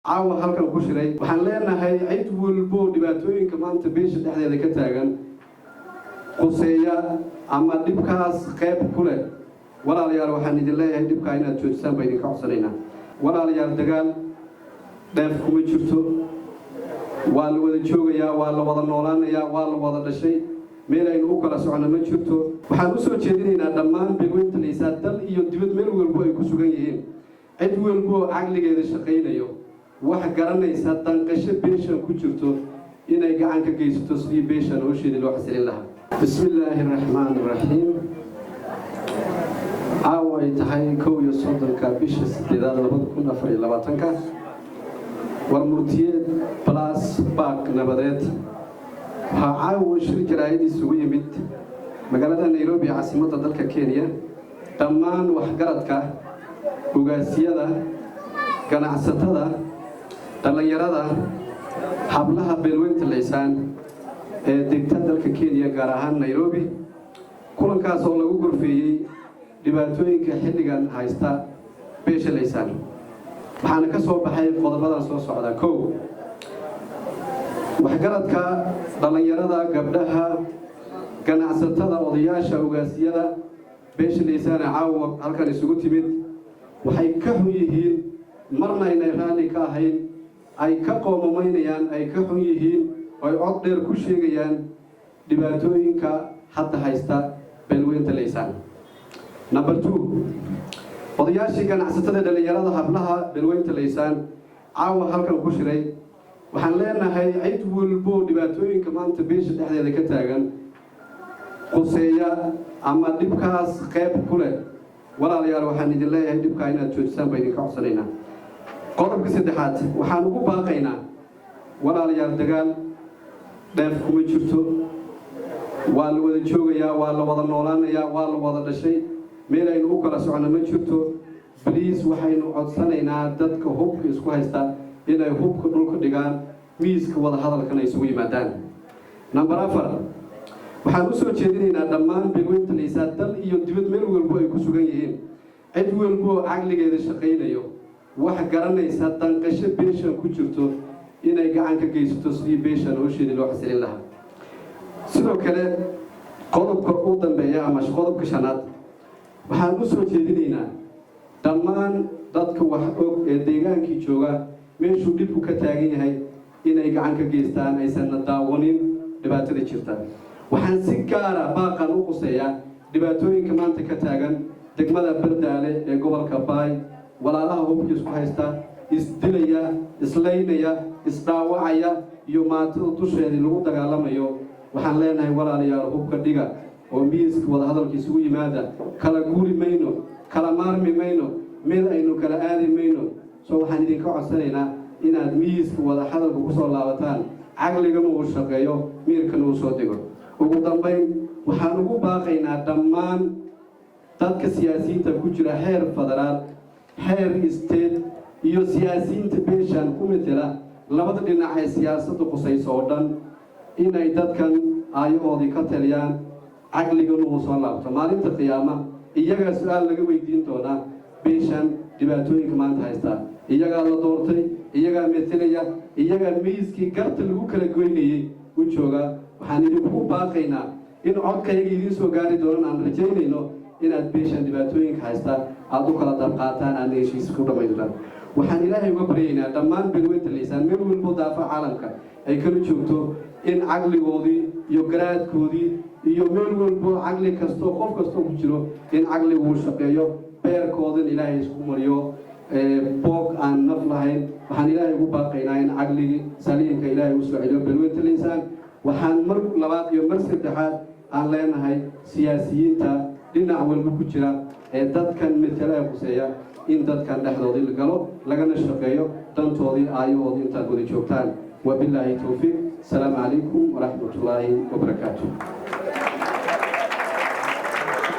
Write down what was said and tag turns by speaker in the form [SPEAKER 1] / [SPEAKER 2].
[SPEAKER 1] Caawa halkan ku shiray waxaan leenahay, cid walbo dhibaatooyinka maanta beesha dhexdeeda ka taagan quseeya ama dhibkaas qayb ku leh, walaalayaal, waxaan idin leeyahay dhibkaa inaad joojisaan baa idinka codsanaynaa. Walaalayaal, dagaal dheef kuma jirto. Waa la wada joogayaa, waa la wada noolaanayaa, waa la wada dhashay. Meel aynu u kala socono ma jirto. Waxaan u soo jeedinaynaa dhammaan beelweynta Laysaa, dal iyo dibad, meel walbo ay ku sugan yihiin, cid walbo caqligeeda shaqaynayo, wax garanaysa danqasho beeshan ku jirto, inay gacan ka geysato sidii beeshan howsheedii loo xasilin lahaa. Bismi illaahi araxmaan iraxiim. Caawa ay tahay 31-ka bisha sideedaad 2024-ka, war murtiyeed plus baaq nabadeed. Waxaa caawa shir jaraa'id isugu yimid magaalada Nairobi, caasimadda dalka Kenya, dhammaan waxgaradka, ugaasiyada, ganacsatada, dhallinyarada, hablaha beelweynta Laysaan ee degta dalka Kenya, gaar ahaan Nairobi. Kulankaas oo lagu gorfeeyey dhibaatooyinka xilligan haysta beesha Laysaan, waxaana ka soo baxay qodobadan soo socda. Kow, waxgaradka, dhallinyarada, gabdhaha, ganacsatada, odayaasha, ugaasiyada beesha Laysaane caawa halkan isugu timid waxay ka xun yihiin, marna aynay raalli ka ahayn, ay ka qoomamaynayaan, ay ka xun yihiin, ay cod dheer ku sheegayaan dhibaatooyinka hadda haysta beelweynta Laysaan. Number two, odayaashii, ganacsatada, dhallinyarada, hablaha beelweynta Laysaan caawa halkan ku shiray waxaan leenahay, cid walbo dhibaatooyinka maanta beesha dhexdeeda ka taagan quseeya ama dhibkaas qayb ku leh, walaalayaal, waxaan idin leeyahay dhibkaa inaad joojisaan baa idinka codsanaynaa. Qodobka saddexaad, waxaan ugu baaqaynaa, walaalayaal, dagaal dheef kuma jirto. Waa la wada joogayaa, waa la wada noolaanayaa, waa la wada dhashay. Meel aynu u kala socono ma jirto. Please, waxaynu codsanaynaa dadka hubka isku haysta inay hubka dhulka dhigaan, miiska wada hadalkana isugu yimaadaan. Number afar, waxaan u soo jeedinaynaa dhammaan beelweynta Laysaa, dal iyo dibad, meel walbo ay ku sugan yihiin, cid walbo caqligeeda shaqaynayo, wax garanaysa danqasho beeshan ku jirto, inay gacan ka geysato sidii beeshan howsheedii loo xasilin lahaa. Sidoo kale, qodobka u dambeeya ama qodobka shanaad, waxaan u soo jeedinaynaa dhammaan dadka wax og ee deegaankii jooga meeshuu dhibku ka taagan yahay inay gacan ka geystaan, aysanna daawanin dhibaatada jirta. Waxaan si gaara baaqan u quseeyaa dhibaatooyinka maanta ka taagan degmada Bardaale ee gobolka Baay, walaalaha hubka isku haysta, isdilaya, islaynaya, isdhaawacaya iyo maatada dusheedii lagu dagaalamayo. Waxaan leenahay, walaalayaal, hubka dhiga oo miiska wadahadalka isugu yimaada. Kala guuri mayno, kala maarmi mayno, meel aynu kala aadi mayno. So waxaan idinka codsanaynaa inaad miiska wadahadalka ku soo laabataan, caqligana uu shaqeeyo, miirkana uu soo dego. Ugu dambayn, waxaan ugu baaqaynaa dhammaan dadka siyaasiyiinta ku jira heer federaal, heer state iyo siyaasiyiinta beeshan ku metela labada dhinac ee siyaasadda qusayso oo dhan inay dadkan aayahoodii ka taliyaan, caqligana uu soo laabto. Maalinta qiyaama iyagaa su-aal laga weydiin doonaa beeshan dhibaatooyinka maanta haystaa. Iyagaa la doortay, iyagaa metelaya, iyagaa miiskii garta lagu kala goynayey u joogaa. Waxaan idinku baaqaynaa in codkayaga idiin soo gaari doonan, aan rajaynayno inaad beeshan dhibaatooyinka haysta aada u kala dabqaataan, aadna heshiis ku dhammaystaan. Waxaan Ilaahay uga baryaynaa dhammaan beelweynta Laysaan, meel walbo daafa caalamka ay kala joogto, in caqligoodii iyo garaadkoodii iyo meel walbo caqli kastoo qof kastoo ku jiro in caqligu uu shaqeeyo, beerkoodan Ilaahay isku mariyo boog aan naf lahayn. Waxaan Ilaahay ugu baaqaynaa in caqligii saliimka Ilaahay u soo celiyo beelweynta Laysaan. Waxaan mar labaad iyo mar saddexaad aan leenahay siyaasiyiinta dhinac walba ku jira ee dadkan metela ee quseeya in dadkan dhexdoodii la galo, lagana shaqeeyo dantoodii, aayahoodii intaad wada joogtaan. Wabilaahi towfiiq. Asalaamu calaykum waraxmatullaahi wabarakaatu.